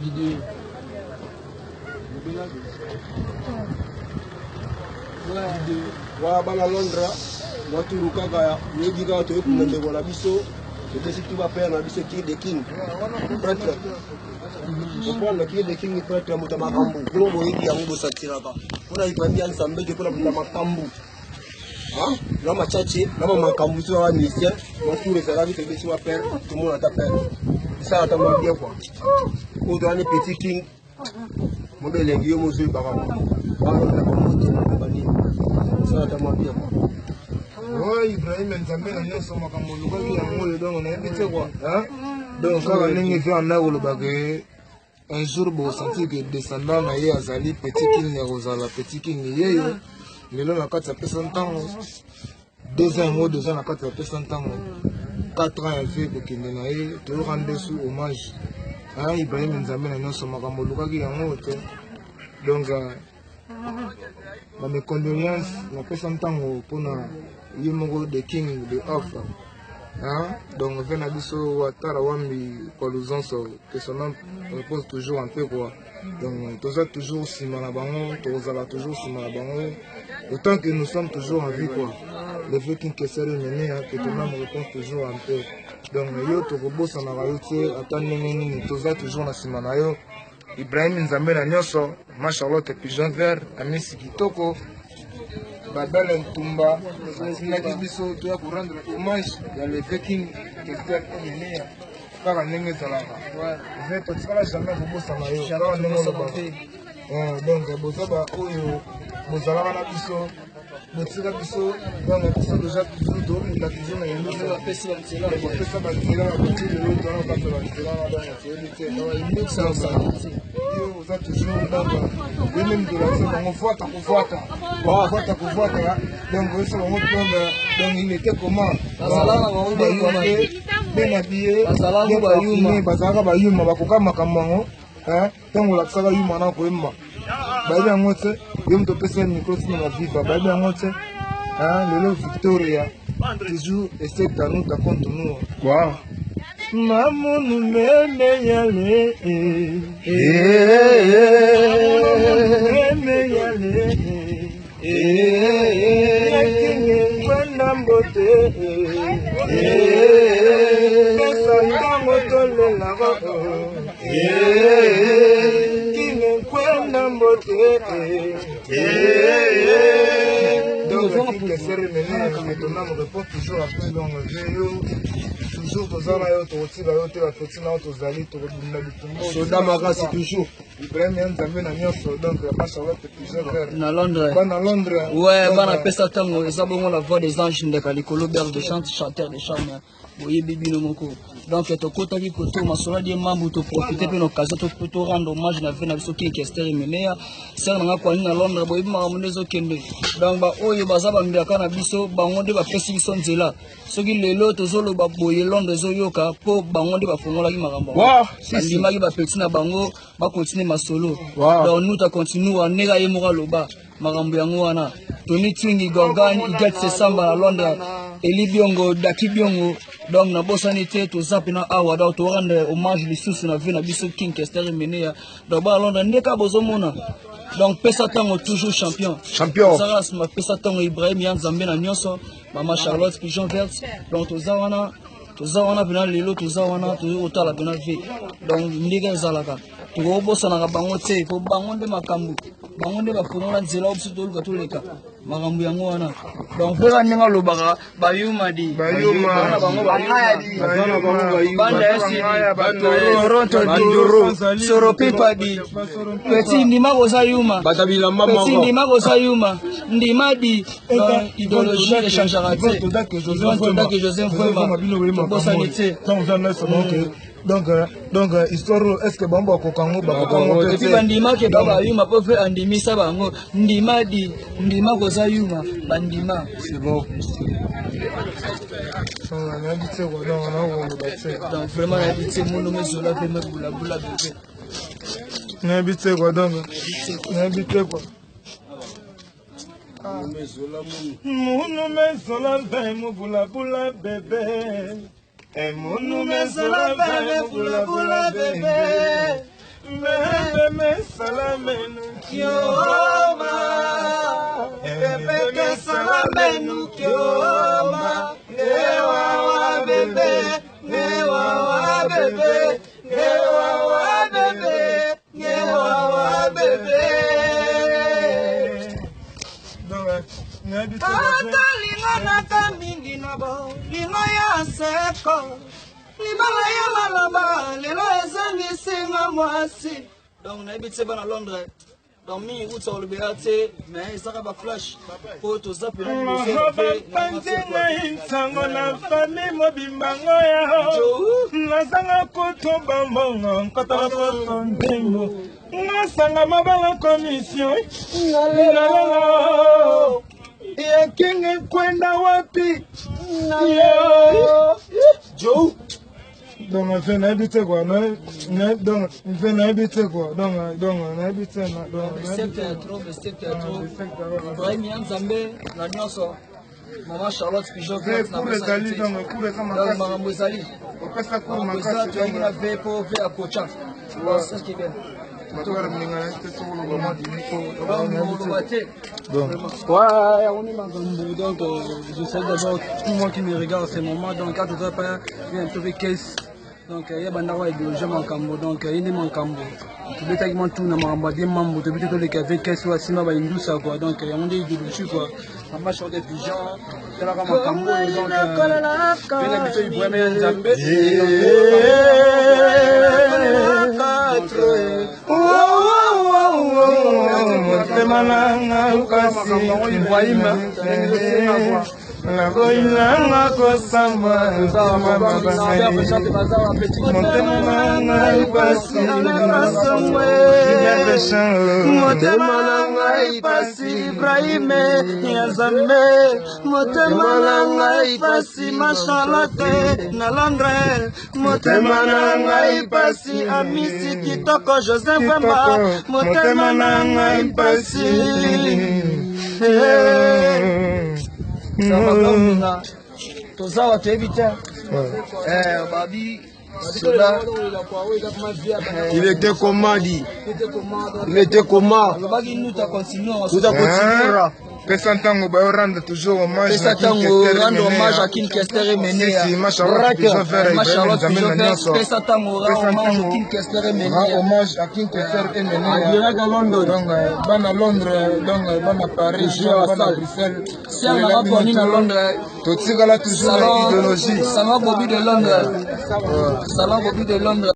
Video. Wa bana Londres, mwa turu kaka yoyebi kaka toyokunda ndeko na biso topesi tu bapere na biso King the King prêtre comprendre King the King prêtre ya moto ya makambo bino boyebi yango bosatiraka mpona Ibrahim ya Nzambe te mpona moto ya makambo na machache na bamakambo biso ya musicien mwa tour ezalaki topesi bapere tomona ata pere esala ata mwa bien kua oyo toyani petit king mobe elengi yo mozo oyebaka balonda bamoto banini esala ata mwa bien kua oyo Ibrahim Nzambe na nyonso makambo olukaki yango oyo donc nayebi te kua donc kaka ndenge ve anda koloba ke un jour bokosentir ke descendant na ye azali petit king ya kozala petit king yeyo lelo na kati ya pesa ntango 2 ans yango deja na kati ya pesa ntango 4 ans ya vie kokende na ye toyoka ndesu hommage Ibrahim Nzambe na nyonso makambo olukaki yango te donc ba mes condoléances napesa ntango mpona ye moko the king the off hein? Donc ve na biso Watara Wambi Kwaluzonso que son âme repose toujours un peu quoi. Donc toza toujours nsima na bango, tokozala toujours nsima na bango autant que nous sommes toujours en vie quoi. Le vieux King Kester Emeneya que ton âme repose toujours un peu. Donc yo tokobosanaka yo te ata ndenge nini, toza toujours na nsima na yo. Ibrahim Nzambe na nyonso, ma Charlotte Pigeon Vert, Amisi Kitoko, Babel Ntumba, atindaki biso toya ko rendre hommage ya le vieux King Kester Emeneya kaka ndenge ezalaka. Ve totikala jamais kobosana yo, kaka ndenge olobaka. Donc boza ba oyo bozalaka na biso, botika biso donc biso déjà toujours tobunda toujours na yango bapesa banzela na boti lelo tona kati banzela na donc toyebi te yo oza toujours donc ye meme tolakisa bango vwata kovwata vwata kovwata donc oyesa bango donc donc il était comment bien habillé bazalaka bayuma bakoka makambo yango ntango olakisaka yuma na koyemba bayebi yango te yo moto opesa ye micro tina na viva bayebi yango te lelo Victoria toujours esecta nous ta contre nous quoi mamunu meme yale meme yale kwenda mbote pesa ntango tolelaka kine kwenda mbote donc King Kester Emeneya que ton âme repose toujours après donc yo toujours toza na yo tokotika yo te bapeti na yo tozali tokobunda bitumba soda makasi toujours Ibrahim ya Nzambe na nyonso donc ma Charlotte Pigeon Vert na Londres bana Londres ouais bana pesa ntango eza bongo la voix des anges ndeka likolo berge de chante chanteur de charme boyebi bino moko donc tokotaki koto masolo die mambu toprofite mpe na occasion to rendre hommage na vie na biso King Kester Emeneya sere nanga kwani na Londres boyebi makambo nde ezokende donc baoyo baza bambiaka na biso bango nde bapesi biso nzela soki lelo tozoloba boye Londres ezoyoka mpo bango nde bafongolaki makambo bandimaki bapeti na bango bakontinue masolo donc nous ta continue ndenge ye moko aloba makambo yango wana Tony Twingi Gorgan Iget Sesamba na Londres Eli Biongo Daki Biongo donc nabosani te toza mpena awa donc torendre hommage lisusu na vie na biso King Kester Emeneya donc bana Londres nde kaka bozomona donc pesa ntango toujours champion champion tozaka nsima pesa ntango Ibrahim ya Nzambe na nyonso mama Charlotte Pigeon Verte donc toza wana mpena lelo toza wana tozo kotala mpena vie donc ndenge ezalaka tokobosanaka bango te po bango nde makambo bango nde bafongola nzela oyo biso toluka toleka makambo yango wana donc mpe ndenge alobaka bayuma di Bayuma. bango bayuma banda esidi Toronto soropipa di petit ndima koza yuma bata bilamba petit moko ndima koza yuma ndima di donc idéologie echangeaka te Yvonne Todake José Mvwema tobosani te donc donc histoire oyo est ce que bango bakoka yango bakoka yango et puis bandimaki ba bayuma mpo fe andimisa bango ndima di ndima koza yuma bandima c'est bon nayebi te quoi donc nakoloba te donc vraiment nayebi te mono mezola mpe mebulabula bebe nayebi te quoi donc nayebi te quoi munu mezola mpe mobulabula bebe munu mezola mpe mobulabula bebe salamenu kioma Bebe salamenu kioma Ewawa bebe Ewawa bebe Ewawa bebe Ewawa bebe. Atolinganaka mingi na bolingo ya seko, libala ya maloba lelo ezangisinga mwasi. Donc nayebi te bana Londres, donc mingi kuta olobela te, mais ezaka baflash po toza pena liboso. Bapanzi ngai nsango na fami mobimba ngoya, nazanga kutu bambongo nkotala koto nzembo nasanga mabala commission nalala yakenge kwenda wapi. Joe. Donc mfe nayebi te quoi, donc mfe nayebi te quoi, donc nayebi te. Respect ya trop, respect ya trop. Ibrahim ya Nzambe na nyonso, mama Charlotte Pigeon. Cour ezali, donc cour eza makasi. Makambo ezali. Opesa cour makambo eza. Makasi. Toyaki na ve po ve ya kocha, c'est ce qui est bien. Oloba te. Ouais, on est Magambo, donc je salue d'abord tout le monde qui me regarde en ce moment. Donc, quand tu pas, il y a un peu de caisse. Donc, il y a bandako idéologie makambo, donc il y a makambo. Tobetaki mwa tuna makambo adie mambo, tobeti toleka ve caisse oyo asimba baindusa quoi. Donc yango nde idéologie quoi. Mama Charlotte Pigeon, talaka makambo oyo, donc mpe na biso Ibrahim ya Nzambe. Motema nanga pasi, Ibrahim. Nakoyinanga kosamba. Motema na ngai pasi. Motema na ngai pasi, Ibrahime ya Nzambe. Motema na ngai pasi, ma Charlotte na Londres. Motema na ngai pasi, Amisi kitoko, Joseph Wemba. Motema na ngai pasi. Toza bato yebi te babi soda. Il était comment dit? Il était comment? Alobaki nuta continue. Nous continuera. Pesa ntango bayo rendre toujours hommage. Pesa ntango rendre hommage à King Kester Emenea. Si, ma Charlotte Pigeon Vert, Ma Charlotte Nzambe na Pigeon Vert, nyonso. pesa ntango rend Pesa hommage ntango. au King Kester Rend Emenea. hommage à King Kester Emenea. En direct à London. Donc bana Londres, donc bana Paris, Toujours à bana salle. Bruxelles. Si on a pas na Londres. Totikala toujours na Salon idéologie. Salon Bobby de Londres. Salon Bobby de Londres.